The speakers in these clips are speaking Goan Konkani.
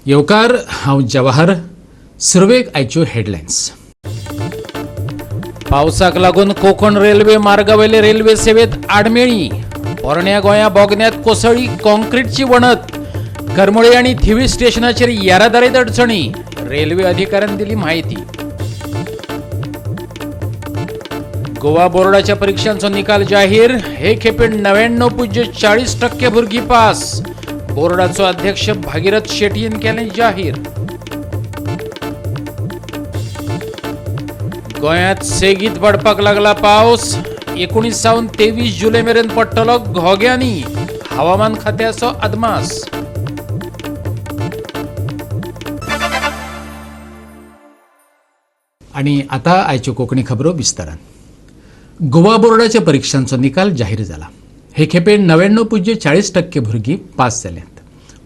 येवकार, हांव जवाहर. सुरवेक आयच्यो हेडलायन्स. पावसाक लागून कोकण रेल्वे मार्गावेले रेल्वे सेवेत आडमेळी. पोरण्या गोंया बोगद्यांत कोसळ्ळी कॉन्क्रीटची वणत. करमळी आनी थिवी स्टेशनाचेर येरादारीत अडचणी. रेल्वे अधिकाऱ्यान दिली माहिती. गोवा बोर्डाच्या परीक्षांचो निकाल जाहीर. हे खेपे 99.40% भुरगीं पास. बोर्डाचो अध्यक्ष भागीरथ शेटयेन केलें जाहीर. गोंयांत सेगीत पडपाक लागला पावस. 19 सावन 23 जुलय मेरेन पडटलो घोग्यांनी, हवामान खात्याचो अदमास. आणि आता आयच्यो कोंकणी खबरो विस्तारान. गोवा बोर्डाच्या परिक्षांचो निकाल जाहीर जाला. हे खेपे 99.40% भुरगीं पास जाल्यांत.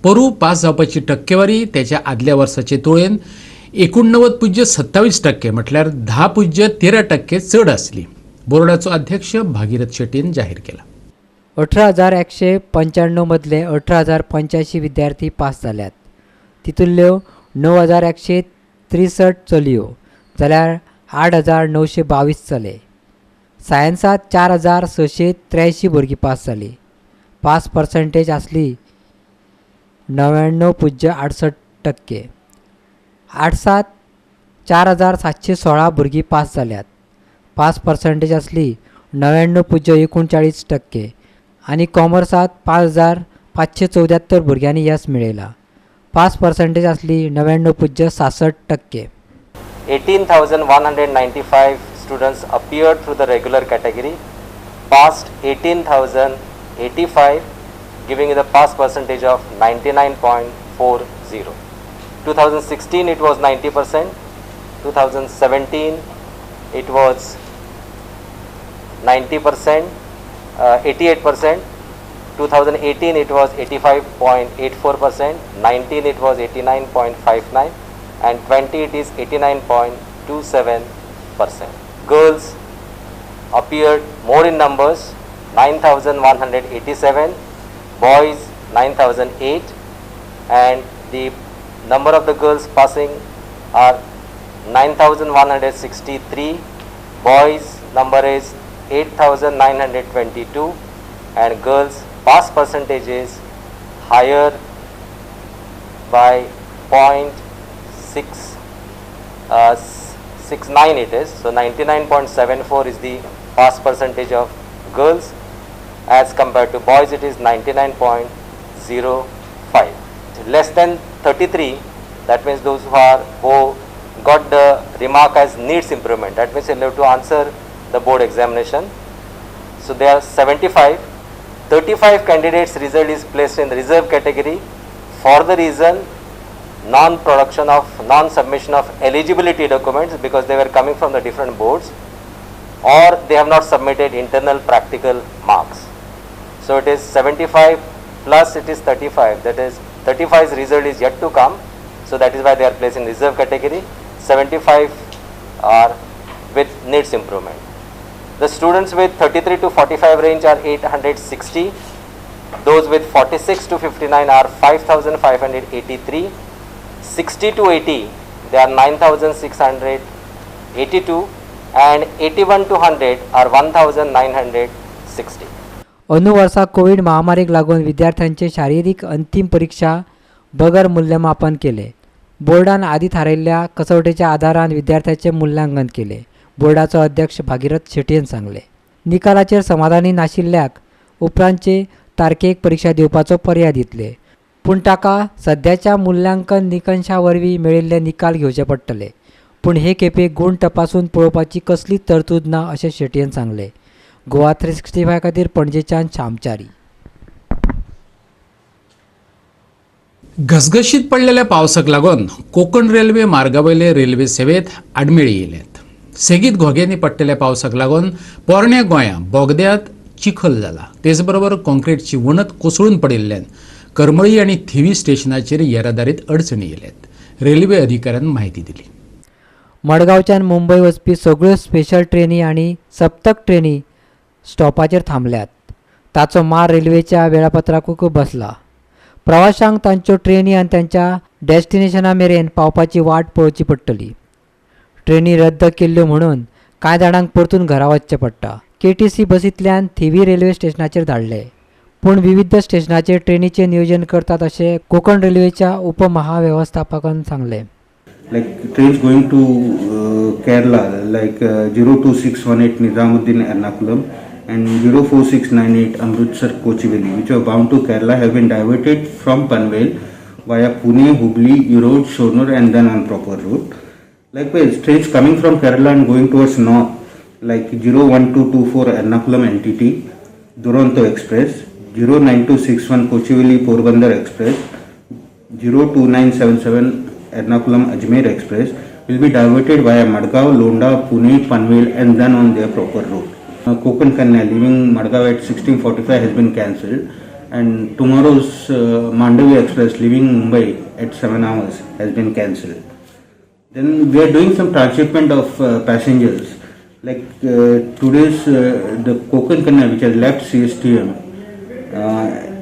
पोरूं पास जावपाची टक्केवारी त्याच्या आदल्या वर्साचे तुळेन 89.27% म्हटल्यार 10.13% चड आसली. बोर्डाचो अध्यक्ष भागीरथ शेट्टीन जाहीर केला. 18,195 मदले 18,085 विद्यार्थी पास जाल्यात. तितूंतल्यो 9,163 चलयो जाल्यार 8,922 चले. सायन्सांत 4,683 भुरगीं पास जालीं. पास पर्संटेज आसली 99.68%. आर्ट्सांत 4,716 भुरगीं पास जाल्यात. पास पर्संटेज आसली 99.39% आनी कॉमर्सांत 5,574 भुरग्यांनी येस मेळयलां. पास पर्संटेज आसली 99.66%. 18,195 students appeared through the regular category, passed 18,085, giving you the pass percentage of 99.40. 2016 it was 90%, 2017 it was 90%, 88%, 2018 it was 85.84%, 19 it was 89.59, and 20 it is 89.27%. Girls appeared more in numbers, 9,187, boys 9,008, and the number of the girls passing are 9,163, boys number is 8,922, and girls pass percentage is higher by 0.669 it is. So 99.74 is the pass percentage of girls as compared to boys it is 99.05. Less than 33, that means those who got the remark as needs improvement, that means they have to answer the board examination. So they are 75. 35 candidates result is placed in the reserve category for the reason non-production of, non-submission of eligibility documents, because they were coming from the different boards, or they have not submitted internal practical marks. So it is 75 plus it is 35, that is 35's result is yet to come, so that is why they are placed in reserve category. 75 are with needs improvement. The students with 33 to 45 range are 860, those with 46 to 59 are 5,583, 60 to 80 they are 9,682, and 81 to 100 are 1,960. अंदू वर्सा कोवीड महामारीक लागून विद्यार्थ्यांचे शारिरीक अंतीम परिक्षा बगर मूल्यमापन केले. बोर्डान आदी थारायिल्ल्या कसवटेच्या आदारान विद्यार्थ्यांचे मूल्यांकन केले. बोर्डाचो अध्यक्ष भागीरथ शेटयेन सांगले, निकालाचेर समाधानी नाशिल्ल्याक उपरांतचे तारखेक परिक्षा दिवपाचो पर्याय दितले, पूण ताका सद्याच्या मूल्यांकन निकशा वरवीं मेळिल्ले निकाल घेवचे पडटले. पूण हे खेपे गूण तपासून पळोवपाची कसलीच तरतूद ना अशें शेटयेन सांगले. गोवा 365 खातीर पणजेच्यान श्यामचारी. घसघशीत पडलेल्या पावसाक लागून कोकण रेल्वे मार्गावयले रेल्वे सेवेत आडमेळी येयल्यात. सेगीत घोग्यांनी पडटेल्या पावसाक लागून पोरण्या गोंया बोगद्यांत चिखल जाला. तेच बरोबर कॉन्क्रीटची वणत कोसळून पडिल्ल्यान करमळी आनी थिवी स्टेशनाचेर येरादारीत अडचणी येयल्यात. रेल्वे अधिकाऱ्यान म्हायती दिली. मडगांवच्यान मुंबय वचपी सगळ्यो स्पेशल ट्रेनी आनी सप्तक ट्रेनी स्टॉपाचेर थांबल्यात. ताचो मार रेल्वेच्या वेळापत्रकाकूय बसला. प्रवाशांक तांच्यो ट्रेनी आनी तांच्या डेस्टिनेशना मेरेन पावपाची वाट पळोवची पडटली. ट्रेनी रद्द केल्ल्यो म्हणून कांय जाणांक परतून घरा वचचें पडटा. केटीसी बसींतल्यान थिवी रेल्वे स्टेशनाचेर धाडले, पूण विविध स्टेशनाचेर ट्रेनीचें नियोजन करतात अशें कोंकण रेल्वेच्या उपमहावेवस्थापकान सांगलें. Like trains going to Kerala, like 02618 Nizamuddin Ernakulam and 04698 Amritsar Kochuveli, which are bound to Kerala, have been diverted from Panvel via Pune, Hubli, Erode, Shornur and then on proper route. Likewise, trains coming from Kerala and going towards north, like 01224 Ernakulam NTT, Duronto Express, 09261 Kochuveli Porbandar Express, 02977 Ernakulam Ajmer Express will be diverted via Madgaon, Londa, Pune, Panvel and then on their proper route. Konkan Kanya leaving Madgaon at 16:45 has been cancelled, and tomorrow's Mandavi Express leaving Mumbai at 7 hours has been cancelled. Then we are doing some transshipment of passengers, like today's the Konkan Kanya which has left CSTM,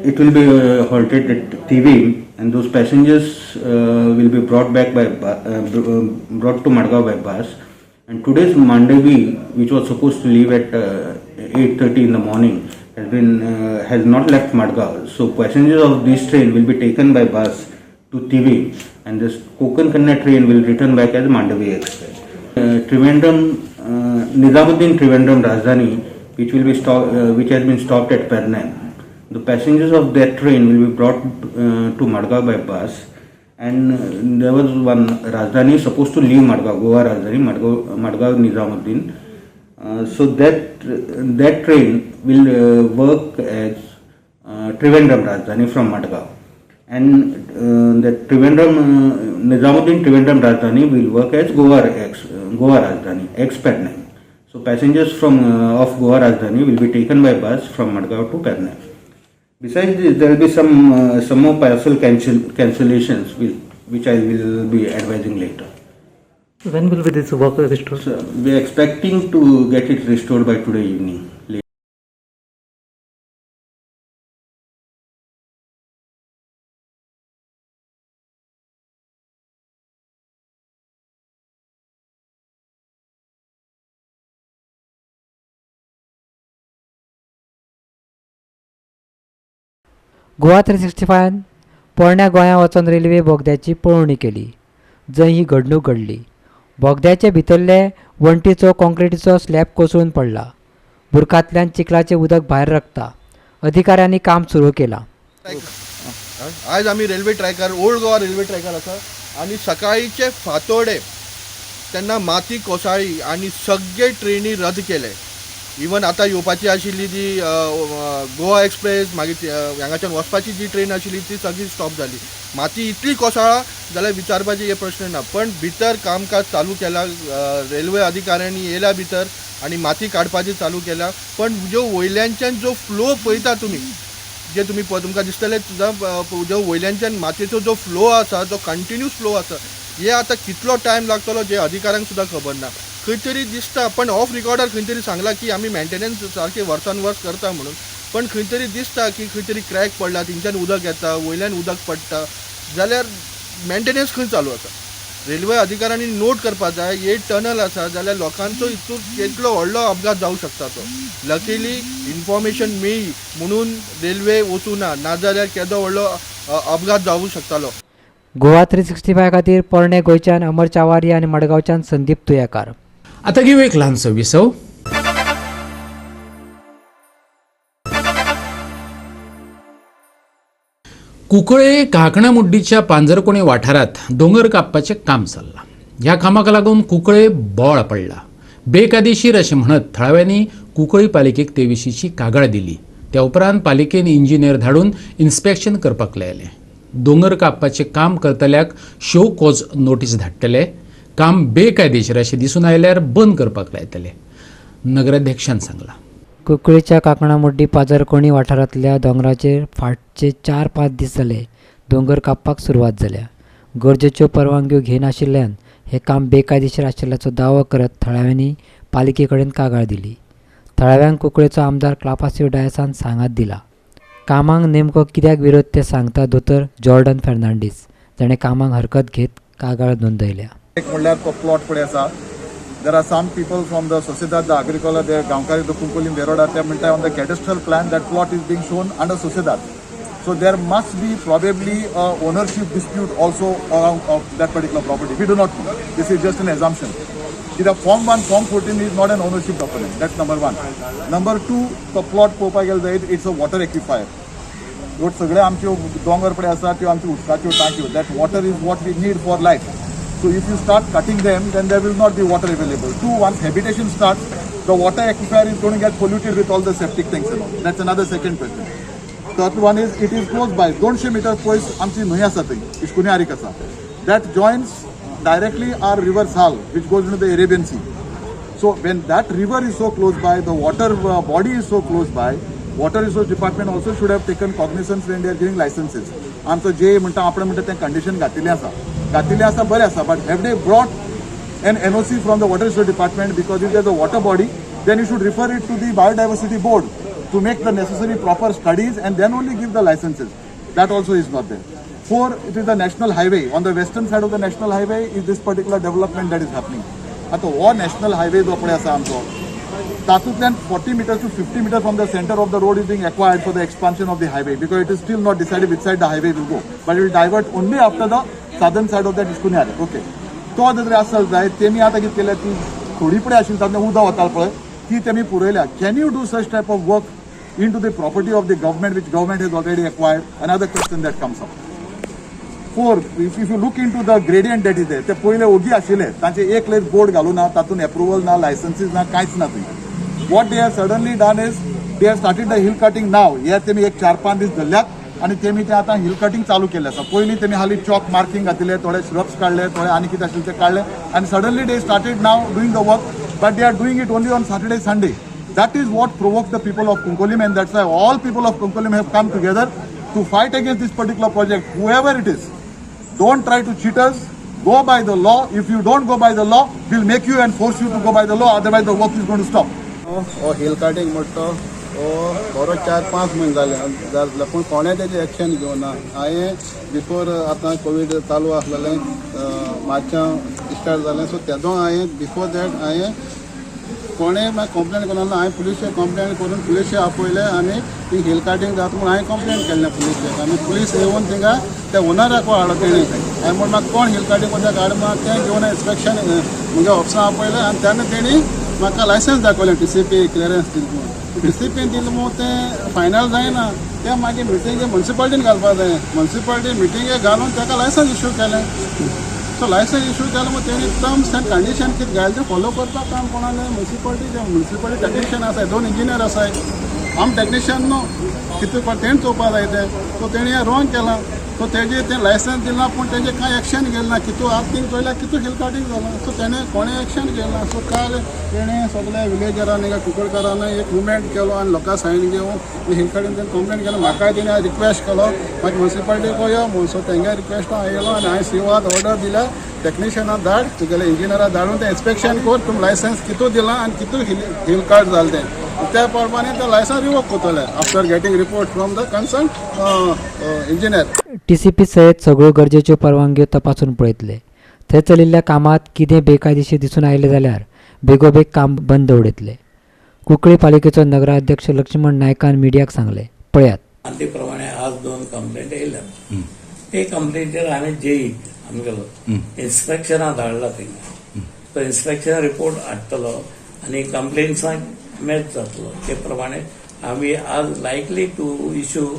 it will be halted at Tivim, and those passengers will be brought back by brought to Madgaon by bus. And today's Mandavi, which was supposed to leave at 8:30 in the morning, has not left Madgaon. So passengers of this train will be taken by bus to Tivim, and this Konkan Kanya train will return back as Mandavi Express. Trivandrum, Nizamuddin Trivandrum Rajdhani, which will be which has been stopped at Pernem. The passengers of that train will be brought to Madgaon by bus, and there was one Rajdhani supposed to leave Madgaon, Goa Rajdhani, Madgaon Nizamuddin. So that train will work as Trivandrum Rajdhani from Madgaon, and the Trivandrum Nizamuddin Trivandrum Rajdhani will work as Goa Rajdhani ex Pernem. So passengers from of Goa Rajdhani will be taken by bus from Madgaon to Pernem. Besides this, there will be some more parcel cancellations, which I will be advising later. When will be this work restored? So we are expecting to get it restored by today evening. Goa 365 पोरण्या गोंया वचून रेल्वे बोगद्याची पळोवणी केली, जंय ही घडणूक घडली. बोगद्याचे भितरले वण्टीचो कॉन्क्रिटीचो स्लॅब कोसळून पडला. बुरकांतल्यान चिखलाचें उदक भायर रकता. अधिकाऱ्यांनी काम सुरू केलां. आयज आमी रेल्वे ट्रॅकार, ओल्ड गोवा रेल्वे ट्रॅकार आसा आनी सकाळीचे फांतोडे तेन्ना माती कोसळ्ळी आनी सगळे ट्रेनी रद्द केले. इवन आतां येवपाची आशिल्ली ती गोवा एक्सप्रेस, मागीर हांगाच्यान वचपाची जी ट्रेन आशिल्ली ती सगळी स्टॉप जाली. माती इतली कोसळ्ळा जाल्यार विचारपाचे हे प्रश्न ना, पण भितर कामकाज चालू केला, रेल्वे अधिकाऱ्यांनी येयल्या भितर आनी माती काडपाची चालू केल्या. पण ज्यो वयल्यानच्यान जो फ्लो पळयता तुमी, जे तुमी तुमकां दिसतलें सुद्दां, जो वयल्यानच्यान मातयेचो जो फ्लो आसा, जो कंटिन्यूस फ्लो आसा, हे आतां कितलो टायम लागतलो जे अधिकाऱ्यांक सुद्दां खबर ना. खंय तरी दिसता, पण ऑफ रिकॉर्डार खंय तरी सांगलां की आमी मेंटेनन्स सारकें वर्सान वर्स करता म्हणून, पण खंय तरी दिसता की खंय तरी क्रॅक पडला, थंयच्यान उदक येता, वयल्यान उदक पडटा, जाल्यार मेंटेनन्स खंय चालू आसा. रेल्वे अधिकाऱ्यांनी नोट करपाक जाय, हे टनल आसा जाल्यार लोकांचो हितून कितलो व्हडलो अपघात जावंक शकता तो. लकीली इन्फॉर्मेशन मेळ्ळी म्हणून रेल्वे वचूं ना, नाजाल्यार केदो व्हडलो अपघात जावंक शकतालो. गोवा 365 खातीर पोरणे गोंयच्यान अमर चावारी आनी मडगांवच्यान संदीप तुयेकार. आतां घेवया एक ल्हानसो विसव. कुंकळे कांकणामुड्डीच्या पांजरकोणी वाठारांत दोंगर कापपाचें काम चल्लां. ह्या कामाक लागून कुंकळे बोळ पडला. बेकायदेशीर अशें म्हणत थळाव्यांनी कुंकळी पालिकेक ते विशींची कागाळ दिली. त्या उपरांत पालिकेन इंजिनियर धाडून इन्स्पेक्शन करपाक लायलें. दोंगर कापपाचें काम करतल्याक शो कॉज नोटीस धाडटले. काम बेकायदेशीर अशें दिसून आयल्यार बंद करपाक लायतले, नगराध्यक्षान सांगलां. कुंकळीच्या कांकणामुड्डी पाजरकोणी वाठारांतल्या दोंगराचेर फाटचे 4-5 दीस जाले दोंगर कापपाक सुरवात जाल्या. गरजेच्यो परवानग्यो घेनाशिल्ल्यान हें काम बेकायदेशीर आशिल्ल्याचो दावो करत थळाव्यांनी पालिके कडेन कागाळ दिली. थळाव्यांक कुंकळेचो आमदार क्लापासियो डायसान सांगात दिला. कामांक नेमको कित्याक विरोध तें सांगता दोतोर जॉर्डन फेर्नांडीस, ताणें कामाक हरकत घेत कागाळ नोंदयल्या. एक म्हणल्यार तो प्लॉट पळय आसा, there are some people from the Sociedad the Agricola, the Gaonkari the Cuncolim Veroda, ते म्हणटा on the cadastral plan that plot is being shown under Sociedad. So there must be probably a ownership dispute also around of that particular property. We do not know. This is just an assumption. कित्याक Form 1, Form 14 is not an ownership document. That's number one. Number two, तो प्लॉट पळोवपाक गेलो जायत, it's a water aquifer. ह्यो सगळे आमच्यो दोंगर पळय आसा, त्यो आमच्यो उदकाच्यो टांकयो. That water is what we need for life. So if you start cutting them, then there will not be water available. Two, once habitation starts, the water aquifer is going to get polluted with all the septic tanks and all. That's another second question. Third one is, it is close by. 200 meter पयस आमची न्हंय आसा थंय, इश्कुनी आरीक आसा. That joins directly our river Sal, which goes into the Arabian Sea. So when that river is so close by, the water body is so close by, water resource department also should have taken cognizance when they are giving licenses. आमचो जे म्हणटा, आपण म्हणटा तें कंडिशन घातिल्लें आसा, घातिल्लें आसा, बरें आसा, but have they brought an NOC from the water resource department? Because if there's a water body, then you should refer it to the biodiversity board to make the necessary proper studies and then only give the licenses. That also is not there. Four, it is the national highway. On the western side of the national highway is this particular development that is happening. आतां हो नॅशनल हायवे जो पळय आसा आमचो, तातूंतल्यान 40 meter to 50 meter from the center of the road is being acquired for the expansion of the highway, because it is still not decided which side the highway will go, but it will divert only after the southern side of that Ishkuni Arik. Okay, तो जर आसल जायत, तेमी आतां कितें केलें, ती थोडी पळय आशिल्ली, तातूंतल्यान उदक वतालें पळय, ती तेमी पुरयल्या. Can you do such type of work into the property of the government, which government has already acquired? Another question that comes up. Four, if you look into the gradient that is there, ते पयले ओगी आशिल्ले, तांचे एक लेगीत बोर्ड घालूं ना, तातूंत एप्रुवल ना, लायसन्सीस ना, कांयच ना थंय. What they have suddenly done is they have started the hill cutting now. हे तेमी एक 4-5 दीस धरल्यात आनी तेमी ते आतां हिल कटिंग चालू केल्लें आसा. पयलीं तेमी हालीं चॉक मार्किंग घातिल्ले, थोडे श्रब्स काडले, थोडे आनी कितें आशिल्लें ते काडले आनी suddenly they started now doing the work, but they are doing it only on Saturday, Sunday. That is what provoked the people of Cuncolim, and that's why all people of Cuncolim have come together to fight against this particular project, whoever it is. Don't try to cheat us. Go by the law. If you don't go by the law, we'll make you and force you to go by the law. Otherwise, the work is going to stop. हो हिल कटिंग म्हणटा तो हो बरो 4-5 म्हयने जाले जातले, पूण कोणें तेजें एक्शन घेवना. हांवें बिफोर आतां कोवीड चालू आसलेलें, मार्चा स्टार्ट जालें, सो तेदो हांवें, बिफोर that हांवें कोणें मागीर कंप्लेन करूं ना. हांवें पुलिशेक कंप्लेन करून पुलिशे आपयले आनी ती हिल कटिंग जाता म्हूण हांवें कंप्लेन केल्लें पुलिशेक आनी पुलीस येवन थिंगा त्या ओनराक हाडलो तेणी. हांवें म्हण म्हाका कोण हिल कटिंग करता गाडी म्हाका तें घेवन इन्स्पेक्शन म्हज्या ऑफिसा आपयलें आनी तेन्ना तेणी म्हाका लायसन्स दाखयलें, टीसीपी क्लियरन्स दिलें म्हूण. टीसीपीन दिलें म्हूण तें फायनल जायना. तें मागीर मिटिंगे मुन्सिपालिटीन घालपा जाय. मुन्सिपालिटी मिटिंगे घालून ताका लायसन्स इशू केलें. सो लायसन्स इशू केलें म्हूण तेणी टर्म्स एंड कंडिशन कितें घायलें तें फॉलो करपाक काम कोणालें? मुन्सिपालिटीचें. मुन्सिपालिटी टॅक्निशियन आसाय, दोन इंजिनियर आसाय, आम टॅक्निशियन न्हू. कितें तेणें चोवपा जाय तें. सो तेणी हें रॉंग केलां. सो तेजें तें लायसन्स दिलां, पूण तेजें कांय एक्शन घेतलें ना. कितू आतां थिंग चोयल्यार कितू हिल कटिंग जालां. सो तेणें कोणें एक्शन घेतलें ना. सो काल तेणें सगल्या विलेजरांनी, कुंकळकारांनी एक मुवमेंट केलो आनी लोकां सायन घेवन हिल कटिंग तेणें कंप्लेन केलो. म्हाकाय तेणें रिक्वेस्ट केलो, मागीर मुन्सिपालिटीक यो म्हूण. सो तेंगे रिक्वेस्ट हांव येयलो आनी हांवें सीओआक ऑर्डर दिल्या, टॅक्निशियनाक धाड, तुगेले इंजिनियराक धाडून तें इन्स्पेक्शन कर, तुमी लायसन्स कितू दिलां आनी कितू हिल हिल कट जालें तें. त्या प्रमाणे तें लायसन्स रिवोक करतले after getting report from the concern engineer. TCP सयत सगळ्यो गरजेच्यो परवानग्यो तपासून पळयतले. थंय चलिल्ल्या कामांत कितें बेकायदेशीर दिसून आयलें जाल्यार बेगोबेग काम बंद उडयतले. कुंकळी पालिकेचो नगराध्यक्ष लक्ष्मण नायकान मिडियाक सांगलें, पळयात. आनी ते प्रमाणे आज दोन कंप्लेंट येयल्या. ते कंप्लेंटीर हांवें जेईक आमगेलो इन्स्पेक्शना धाडला थिंगा. तो इन्स्पेक्शन रिपोर्ट हाडटलो आनी कंप्लेंट्सांक मॅच जातलो. ते प्रमाणे आमी आज likely to issue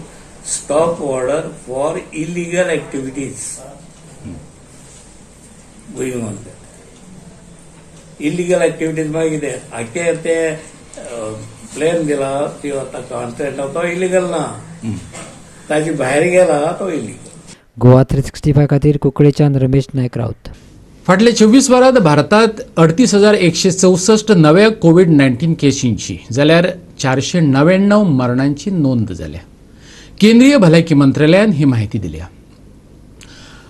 stop order for illegal activities going on. Illegal activities मागीर कितें आखे ते प्लॅन दिला, ती आतां कॉन्ट्रॅक्ट तो इलिगल ना, ताजी भायर गेला तो इलिगल. गोवा 365 खातीर कुंकळेच्यान रमेश नायक राऊत. फाटल्या 24 वरांत भारतात 38,164 नव्या कोवीड 19 केशींची जाल्यार 499 मरणांची नोंद जाल्या. केंद्रीय भलायकी मंत्रालयान ही माहिती दिल्या.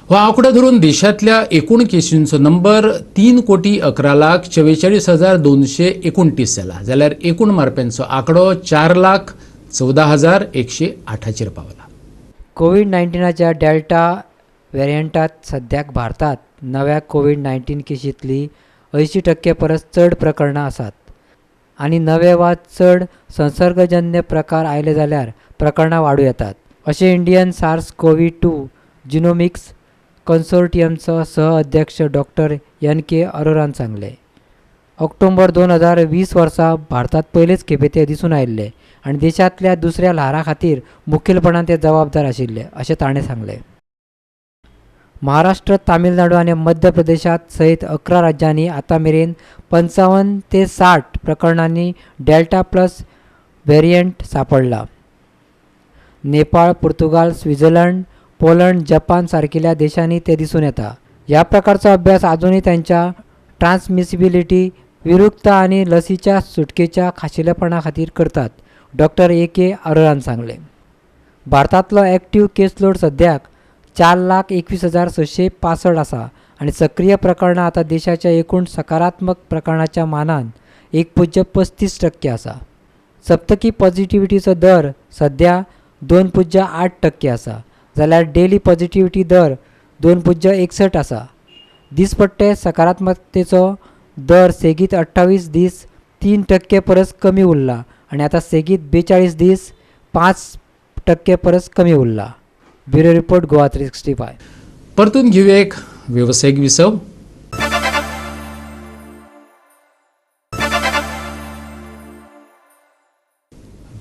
हो आंकडो धरून देशांतल्या एकूण केशींचो नंबर 3,11,44,229 जाला, जाल्यार एकूण मारप्यांचो आंकडो 4,14,108चेर पावला. कोवीड 19च्या डेल्टा वेरियंटात सद्याक भारतात नव्या कोवीड-19 केशींतली 80% परस चड प्रकरणां आसात आनी नवे वा चड संसर्गजन्य प्रकार आयले जाल्यार प्रकरणां वाडूं येतात अशें इंडियन सार्स कोवी-2 जिनोमिक्स कन्सोर्टियमचो सह अध्यक्ष डॉक्टर एन.के. अरोरान सांगलें. ऑक्टोबर 2020 वर्सा भारतात पयलेच खेपे ते दिसून आयिल्ले आनी देशांतल्या दुसऱ्या ल्हारा खातीर मुखेलपणान ते जबाबदार आशिल्ले अशें ताणें सांगलें. महाराष्ट्र, तामिळनाडू आनी मध्य प्रदेशांत सयत 11 राज्यांनी आतां मेरेन 55 ते 60 प्रकरणांनी डेल्टा प्लस वेरियंट सांपडला. Nepal, Portugal, Switzerland, Poland, Japan सारकिल्या देशांनी ते दिसून येता. ह्या प्रकारचो अभ्यास आजुनूय तांच्या ट्रान्समिसिबिलिटी, विरुक्ता आनी लसीच्या सुटकेच्या खाशेलेपणा खातीर करतात, डॉक्टर ए.के. अरोरान सांगलें. भारतांतलो एक्टिव्ह केसलोड सद्याक 4,21,665 आसा आनी सक्रीय प्रकरणां आतां देशाच्या एकूण सकारात्मक प्रकरणाच्या मानान 1.35% आसा. सप्तकी पॉझिटिव्हिटीचो दर सद्या 2.8% आसा जाल्यार डेली पॉझिटिव्हिटी दर 2.61 आसा. दिसपट्टे सकारात्मकतेचो दर सेगीत 28 दीस 3% परस कमी उरला आनी आतां सेगीत 42 दीस 5% परस कमी उरला. Bureau report, Goa 365. परतून घेऊया एक व्यावसायिक विसव.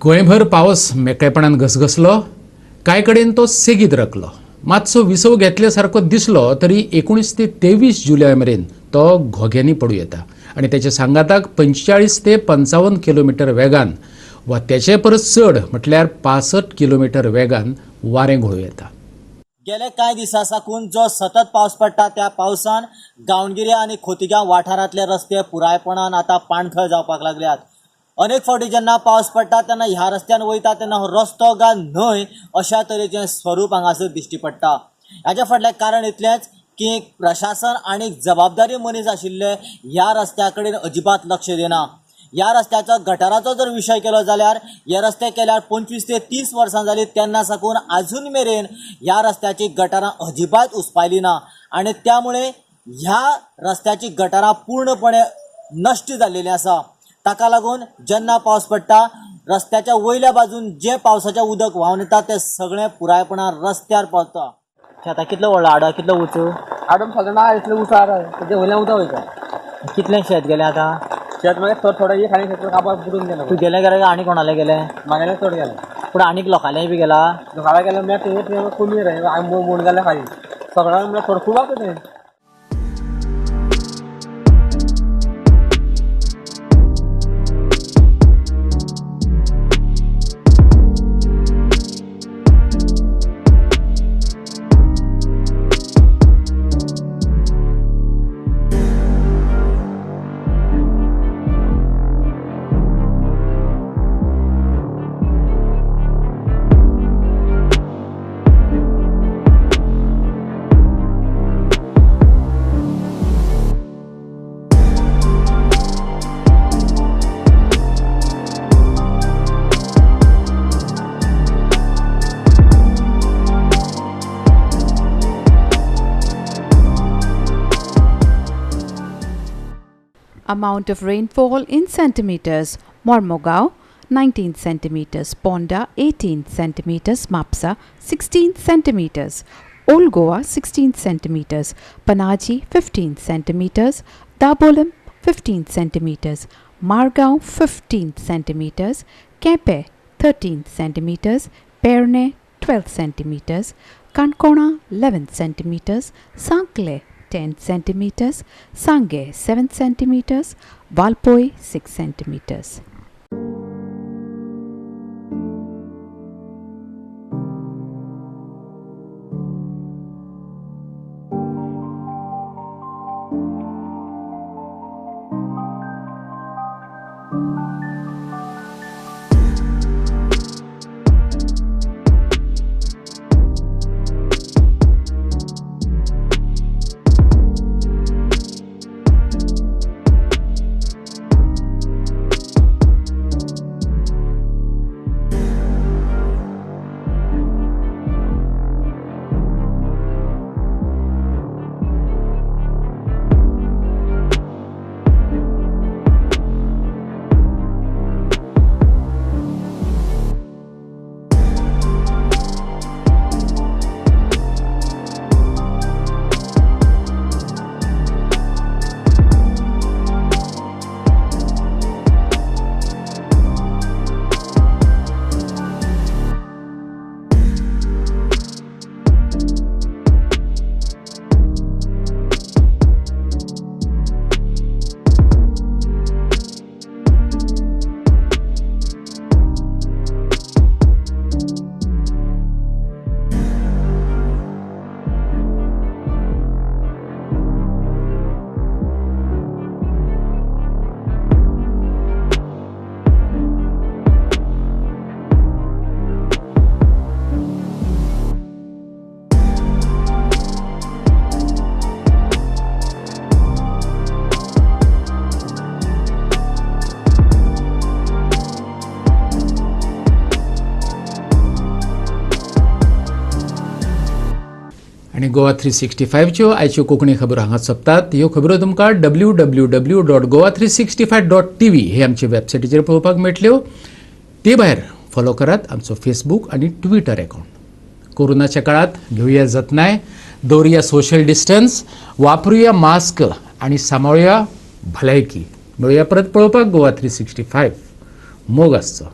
गोंयभर पावस मेकळेपणान घसघसलो, कांय कडेन तो सेगीत रकलो. मातसो विसव घेतले सारको दिसलो तरी 19 ते 23 जुलय मेरेन तो घोग्यांनी पडूं येता आनी त्याच्या सांगाताक 45 ते 55 किलोमिटर वेगान वा त्याचे परस चड म्हटल्यार 65 किलोमिटर वेगान वारें घोळूं येता. गेले कांय दिसां साकून जो सतत पावस पडटा त्या पावसान गांवगिऱ्या आनी खोतिगांव वाठारांतले रस्ते पुरायपणान आतां पाणथळ जावपाक लागल्यात. अनेक फावटी जेन्ना पावस पडटा तेन्ना ह्या रस्त्यान वयता तेन्ना हो रस्तो गा न्हय अशा तरेचें स्वरूप हांगासर दिश्टी पडटा. हाच्या फाटलें कारण इतलेंच की प्रशासन आनी जबाबदारी मनीस आशिल्ले ह्या रस्त्या कडेन अजिबात लक्ष दिना. ह्या रस्त्याचो गटाराचो जर विशय केलो जाल्यार हे रस्ते केल्यार 25 ते 30 वर्सां जाली तेन्ना साकून आजून मेरेन ह्या रस्त्याची गटारां अजिबात उसपायली ना आनी त्यामुळे ह्या रस्त्याची गटारां पूर्णपणे नश्ट जाल्लेली आसा. ताका लागून जेन्ना पावस पडटा रस्त्याच्या वयल्या बाजून जे पावसाचें उदक व्हांवन येता तें सगळें पुरायपणान रस्त्यार पावता. शेतां कितलो व्हडलो आडो, कितलो उंच आडो सादारण इतलो उंच आडो, तेजे वयल्यान उदक वयता. कितलें शेत गेलें आतां? शेत मागीर थोडे थोडे एक आनी शेत काबार बुडून गेलें. तूं गेलें गेलें आनी कोणालें गेलें? मागेलें चड गेलें. पूण आनीक लोकांलें बी गेला? लोकांलें गेलें म्हळ्यार तें कमी रे म्हूण गेलें खाली सगळ्यांक म्हळ्यार थोडें खूब आसा तें. Amount of rainfall in centimeters: Mormugao 19 centimeters, Ponda 18 centimeters, Mapsa 16 centimeters, Old Goa 16 centimeters, Panaji 15 centimeters, Dabolim 15 centimeters, Margao 15 centimeters, Kepe 13 centimeters, Perne 12 centimeters, Kankona 11 centimeters, Sankle 10 centimeters, Sange 7 centimeters, Valpoi 6 centimeters. आनी गोवा 365च्यो आयच्यो कोंकणी खबरो हांगा सोंपतात. ह्यो खबरो तुमकां www.goa365.tv हे आमचे वेबसायटीचेर पळोवपाक मेळटल्यो. ते भायर फॉलो करात आमचो फेसबूक आनी ट्विटर अकाउंट. कोरोनाच्या काळात घेवया जतनाय, दवरुया सोशल डिस्टन्स, वापरुया मास्क आनी सांबाळुया भलायकी. मेळुया परत पळोवपाक गोवा 365. मोग आसचो.